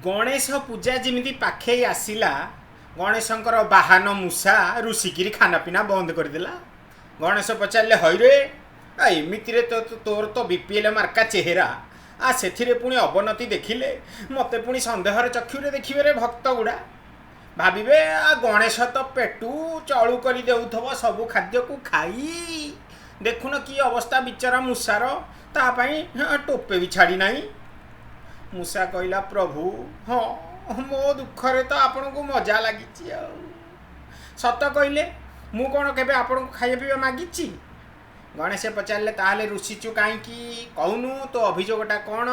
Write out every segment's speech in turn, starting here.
ଗଣେଶ ପୂଜା ଯେମିତି ପାଖେଇ ଆସିଲା, ଗଣେଶଙ୍କର ବାହାନ ମୂଷା ରୁଷିକିରି ଖାନାପିନା ବନ୍ଦ କରିଦେଲା। ଗଣେଶ ପଚାରିଲେ, "ହଇରେ, ଆ ଏମିତିରେ ତ ତୋର ତ ବିପିଏଲ୍ ମାର୍କା ଚେହେରା, ଆ ସେଥିରେ ପୁଣି ଅବନତି ଦେଖିଲେ ମୋତେ ପୁଣି ସନ୍ଦେହର ଚକ୍ଷୁରେ ଦେଖିବେ ରେ ଭକ୍ତ ଗୁଡ଼ା। ଭାବିବେ, ଆ ଗଣେଶ ତ ପେଟୁ ଚଳୁ କରି ଦେଉଥିବ ସବୁ ଖାଦ୍ୟକୁ ଖାଇ। ଦେଖୁନ କି ଅବସ୍ଥା ବିଚରା ମୂଷାର, ତା ପାଇଁ ଟୋପେ ବି ଛାଡ଼ି ନାହିଁ।" ମୂଷା କହିଲା, "ପ୍ରଭୁ, ହଁ, ମୋ ଦୁଃଖରେ ତ ଆପଣଙ୍କୁ ମଜା ଲାଗିଛି ଆଉ। ସତ କହିଲେ, ମୁଁ କ'ଣ କେବେ ଆପଣଙ୍କୁ ଖାଇବା ପିଇବା ମାଗିଛି?" ଗଣେଶ ପଚାରିଲେ, "ତାହେଲେ ରୁଷିଛୁ କାହିଁକି? କହୁନୁ, ତୋ ଅଭିଯୋଗଟା କ'ଣ?"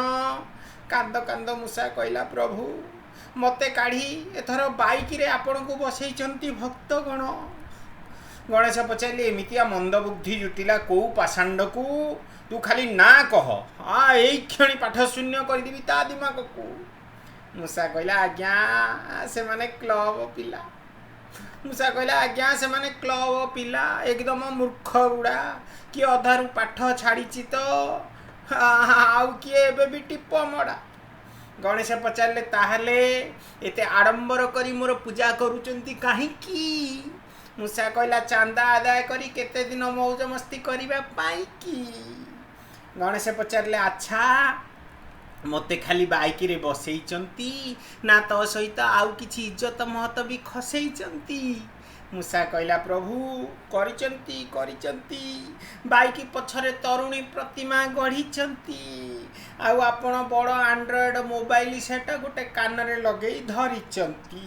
କାନ୍ଦ କାନ୍ଦ ମୂଷା କହିଲା, "ପ୍ରଭୁ, ମୋତେ କାଢ଼ି ଏଥର ବାଇକରେ ଆପଣଙ୍କୁ ବସେଇଛନ୍ତି ଭକ୍ତଗଣ।" ଗଣେଶ ପଚାରିଲେ, "ଏମିତିଆ ମନ୍ଦବୁଦ୍ଧି ଜୁଟିଲା କୋଉ ପାଷାଣ୍ଡକୁ? ତୁ ଖାଲି ନା କହ, ଆ ଏଇ କ୍ଷଣି ପାଠ ଶୂନ୍ୟ କରିଦେବି ତା ଦିମାଗକୁ।" ମୂଷା କହିଲା, "ଆଜ୍ଞା, ସେମାନେ କ୍ଲବ ପିଲା।" ମୂଷା କହିଲା, "ଆଜ୍ଞା, ସେମାନେ କ୍ଲବ ପିଲା, ଏକଦମ ମୂର୍ଖ ଗୁଡ଼ା। କିଏ ଅଧାରୁ ପାଠ ଛାଡ଼ିଛି ତ ଆଉ କିଏ ଏବେ ବି ଟିପ ମଡ଼ା।" ଗଣେଶ ପଚାରିଲେ, "ତାହେଲେ ଏତେ ଆଡ଼ମ୍ବର କରି ମୋର ପୂଜା କରୁଛନ୍ତି କାହିଁକି?" ମୂଷା କହିଲା, "ଚାନ୍ଦା ଆଦାୟ କରି କେତେ ଦିନ ମଉଜ ମସ୍ତି କରିବା ପାଇଁ କି।" ଗଣେଶ ପଚାରିଲେ, "ଆଚ୍ଛା, ମୋତେ ଖାଲି ବାଇକରେ ବସେଇଛନ୍ତି ନା ତୋ ସହିତ ଆଉ କିଛି ଇଜ୍ଜତ ମହତ ବି ଖସେଇଛନ୍ତି?" ମୂଷା କହିଲା, "ପ୍ରଭୁ, କରିଛନ୍ତି, କରିଛନ୍ତି। ବାଇକ ପଛରେ ତରୁଣୀ ପ୍ରତିମା ଗଢ଼ିଛନ୍ତି, ଆଉ ଆପଣ ବଡ଼ ଆଣ୍ଡ୍ରଏଡ଼ ମୋବାଇଲ ସେଟ୍ ଗୋଟେ କାନରେ ଲଗେଇ ଧରିଛନ୍ତି।"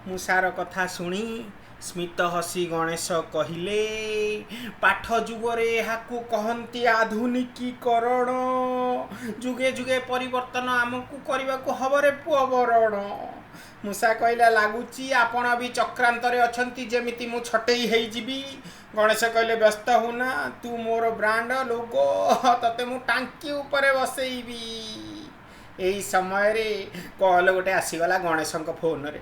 ମୂଷାର କଥା ଶୁଣି ସ୍ମିତ ହସି ଗଣେଶ କହିଲେ, "ପାଠ ଯୁଗରେ ଏହାକୁ କହନ୍ତି ଆଧୁନିକୀକରଣ। ଯୁଗେ ଯୁଗେ ପରିବର୍ତ୍ତନ ଆମକୁ କରିବାକୁ ହବରେ ପୁଅ ବରଣ।" ମୂଷା କହିଲା, "ଲାଗୁଛି ଆପଣ ବି ଚକ୍ରାନ୍ତରେ ଅଛନ୍ତି, ଯେମିତି ମୁଁ ଛଟେଇ ହେଇଯିବି।" ଗଣେଶ କହିଲେ, "ବ୍ୟସ୍ତ ହୁନା, ତୁ ମୋର ବ୍ରାଣ୍ଡ ଲୋଗୋ, ତତେ ମୁଁ ଟାଙ୍କି ଉପରେ ବସେଇବି।" ଏଇ ସମୟରେ କଲ୍ ଗୋଟେ ଆସିଗଲା ଗଣେଶଙ୍କ ଫୋନରେ।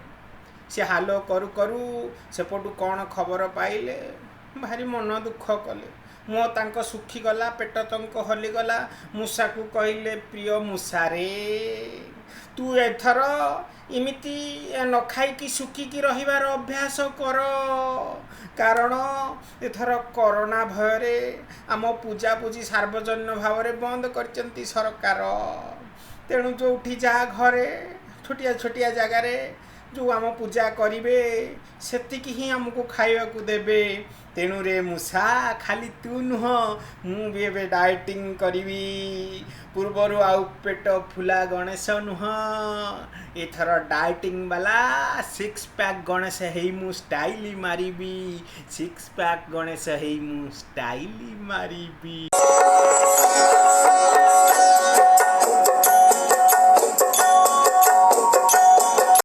ସେ ହାଲୋ କରୁ କରୁ ସେପଟୁ କ'ଣ ଖବର ପାଇଲେ, ଭାରି ମନ ଦୁଃଖ କଲେ। ମୁହଁ ତାଙ୍କ ଶୁଖିଗଲା, ପେଟ ତାଙ୍କ ହଲିଗଲା। ମୂଷାକୁ କହିଲେ, "ପ୍ରିୟ ମୂଷାରେ, ତୁ ଏଥର ଏମିତି ନ ଖାଇକି ଶୁଖିକି ରହିବାର ଅଭ୍ୟାସ କର। କାରଣ ଏଥର କରୋନା ଭୟରେ ଆମ ପୂଜାପୂଜି ସାର୍ବଜନୀନ ଭାବରେ ବନ୍ଦ କରିଛନ୍ତି ସରକାର। ତେଣୁ ଯେଉଁଠି ଯାହା ଘରେ ଛୋଟିଆ ଛୋଟିଆ ଜାଗାରେ ଯେଉଁ ଆମ ପୂଜା କରିବେ, ସେତିକି ହିଁ ଆମକୁ ଖାଇବାକୁ ଦେବେ। ତେଣୁ ରେ ମୂଷା, ଖାଲି ତୁ ନୁହଁ, ମୁଁ ବି ଏବେ ଡାଏଟିଂ କରିବି। ପୂର୍ବରୁ ଆଉ ପେଟ ଫୁଲା ଗଣେଶ ନୁହଁ, ଏଥର ଡାଏଟିଂ ବାଲା ସିକ୍ସ ପ୍ୟାକ୍ ଗଣେଶ ହେଇ ମୁଁ ଷ୍ଟାଇଲି ମାରିବି। ସିକ୍ସ ପ୍ୟାକ୍ ଗଣେଶ ହେଇ ମୁଁ ଷ୍ଟାଇଲି ମାରିବି।"